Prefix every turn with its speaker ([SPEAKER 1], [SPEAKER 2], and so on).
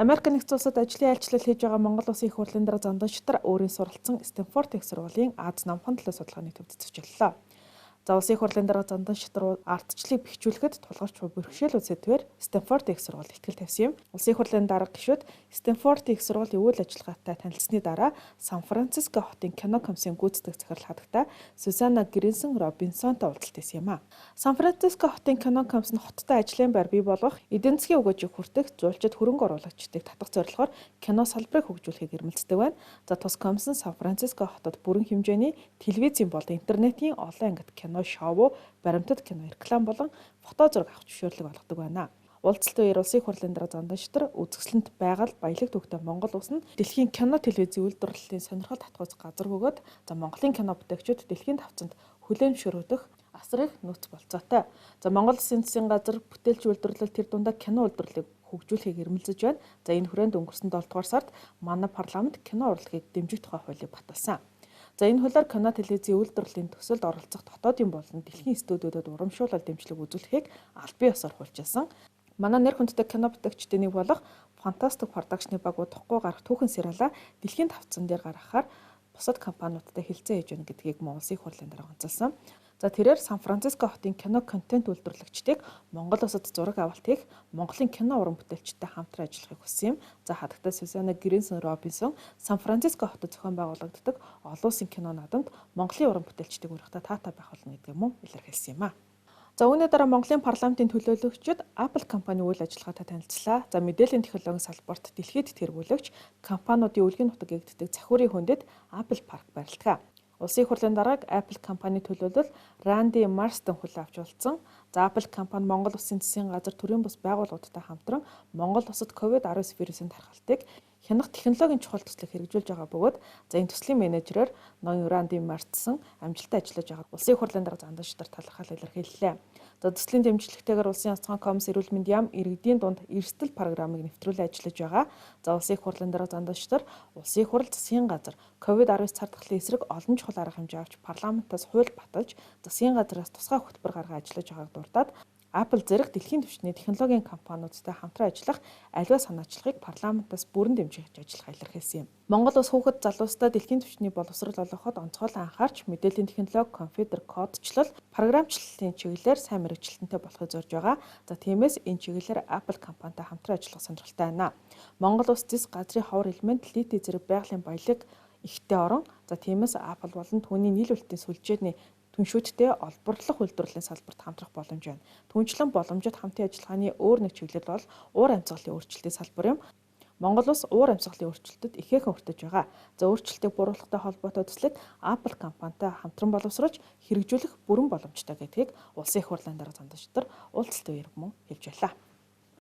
[SPEAKER 1] Америк нэгдсэн улсад ажлын айлчлал хийж байгаа Монгол Улсын их хурлын дарга Зандан Шатар өөрийн суралцсан Стэнфорд их сургуулийн Ази номхон талын судалгааны төвд зочиллоо. За, Улсын их хурлын дарга Зандан Шатар ардчлалыг бэхжүүлэхэд тулгарч буй бэрхшээлүүд сэдвээр Стэнфорд их сургуульд ихтгэл тавьсан юм. Улсын их хурлын дарга гишүүд Стэнфорд их сургуулийн үйл ажиллагаатай танилцсаны дараа Сан Франциско хотын кино комиссийн гүйцэтгэх захирал хадагтай Сюзанна Гринсон Робинсонтой уулзалт хийсэн юм а. Сан Франциско хотын кино комисс нь хоттой ажлын байр бий болгох, эдийн засгийн өгөөжийг хүртэх, зуулчид хөрөнгө оруулагчдыг татах зорилгоор кино салбарыг хөгжүүлэхийг эрмэлздэг байна. За, тус комисс нь Сан Франциско хотод бүрэн хэмжээний телевизийн болон интернетийн олон ангит кино шоу, баримтат кино, реклам болон фото зураг авах зөвшөөрлөг олгодог байна. Уулзалтын үеэр Улсын их хурлын дарга Зандан Шатар үзэсгэлэнт байгаль баялаг түүхтэй Монгол улс нь дэлхийн кино телевизийн үйлдвэрлэлийн сонирхол татгууц газар бөгөөд, за, Монголын кино бүтээгчид дэлхийн тавцанд хүлээн зөвшөөрөгдөх асар их нөөц болцоотой. За, Монгол Улсын засгийн газар бүтээлч үйлдвэрлэл, тэр дундаа кино үйлдвэрлэлийг хөгжүүлэхийг эрмэлзэж байна. За, энэ хүрээнд өнгөрсөн 7 дугаар сард манай парламент кино урлагийг дэмжих тухай хуулийг баталсан. За, энэ хуулиар кино телевизийн үйлдвэрлэлийн төсөлд оролцох дотоодын болон дэлхийн студиудад урамшуулал дэмжлэг үзүүлэхийг албан ёсоор хуульчилсан. Манай нэр хүндтэй кино бүтээгчдийн нэг болох Fantastic Production-ы баг удахгүй гарах түүхэн сериалаа дэлхийн тавцан дээр гаргахаар бусад компаниудтай хэлцээ хийж байна гэдгийг Монгол Улсын их хурлын дарга онцолсон. За, тэрээр Сан Франциско хотын кино контент үйлдвэрлэгчдийг Монгол улсад зураг авалт хийх, Монголын кино уран бүтээлчтэй хамтран ажиллахыг хүссэн юм. За, хадагтай Сюзанна Гринсон Робинсон Сан Франциско хотод зохион байгуулагддаг олон улсын кино наадамд Монголын уран бүтээлчдийг урихдаа таатай байх болно гэдгийг мөн илэрхийлсэн юм а. За, үүний дараа Монголын парламентын төлөөлөгчид Apple компани үйл ажиллагаатай танилцлаа. За, мэдээллийн технологийн салбарт дэлхийд тэргүүлэгч компаниудын өлгийн нутаг гэгддэг Цахиурын хөндид Apple Park барилдгаа. Улсын их хурлын даргааг Apple компани төлөөлөл Ранди Марстон хүлээн авч уулзсан. За, Apple компани Монгол Улсын засгийн газар, төрийн бус байгууллагуудтай хамтран Монгол улсад COVID-19 вирусын тархалтыг хянах технологийн чухал төслийг хэрэгжүүлж байгаа бөгөөд, за, энэ төслийн менежерээр ноён Ранди Мартсон амжилттай ажиллаж байгаа Улсын их хурлын дарга Зандан Шатар талархал илэрхийллээ. За, төслийн дэмжлэгтэйгээр Улсын онцгой комисс, эрүүл мэндийн яам иргэдийн дунд эрсдэл програмыг нэвтрүүлэн ажиллаж байгаа. За, Улсын их хурлын дарга Зандан Шатар Улсын их хурл, засгийн газар COVID-19 цар тахлын эсрэг олон чухал арга хэмжээ авч, парламентаас хууль баталж, засгийн газраас тусгай хөтөлбөр гарган ажиллаж байгааг дурдаад Apple зэрэг дэлхийн түвшний технологийн компаниудтай хамтран ажиллах аливаа санаачлагыг парламентаас бүрэн дэмжиж ажиллахаа илэрхийлсэн юм. Монгол улс хүүхэд залуустаа дэлхийн түвшний боловсрол олгоход онцгойлон анхаарч мэдээллийн технологи, компьютер, кодчлол, програмчлалын чиглэлээр сайн мэргэжилтэнтэй болохыг зорж байгаа. За, тиймээс энэ чиглэлээр Apple компанитай хамтран ажиллах сонирхолтой байна. Монгол улс зэс газрын ховор элемент, литий зэрэг байгалийн баялаг ихтэй орон. За, тиймээс Apple болон түүний нийлүүлэлтийн сүлжээний түншүүдтэй олборлох үйлдвэрлэлийн салбарт хамтрах боломж байна. Түүнчлэн боломжит хамтын ажиллагааны өөр нэг чиглэл бол уур амьсгалын өөрчлөлтийн салбар юм. Монгол улс уур амьсгалын өөрчлөлтөд ихээхэн өртөж байгаа. За, өөрчлөлтийг бууруулахтай холбоотой төслийг Apple компанитай хамтран боловсруулж хэрэгжүүлэх бүрэн боломжтой гэдгийг Улсын их хурлын дарга Зандан Шатар уулзалтын үеэр мөн хэлж байлаа.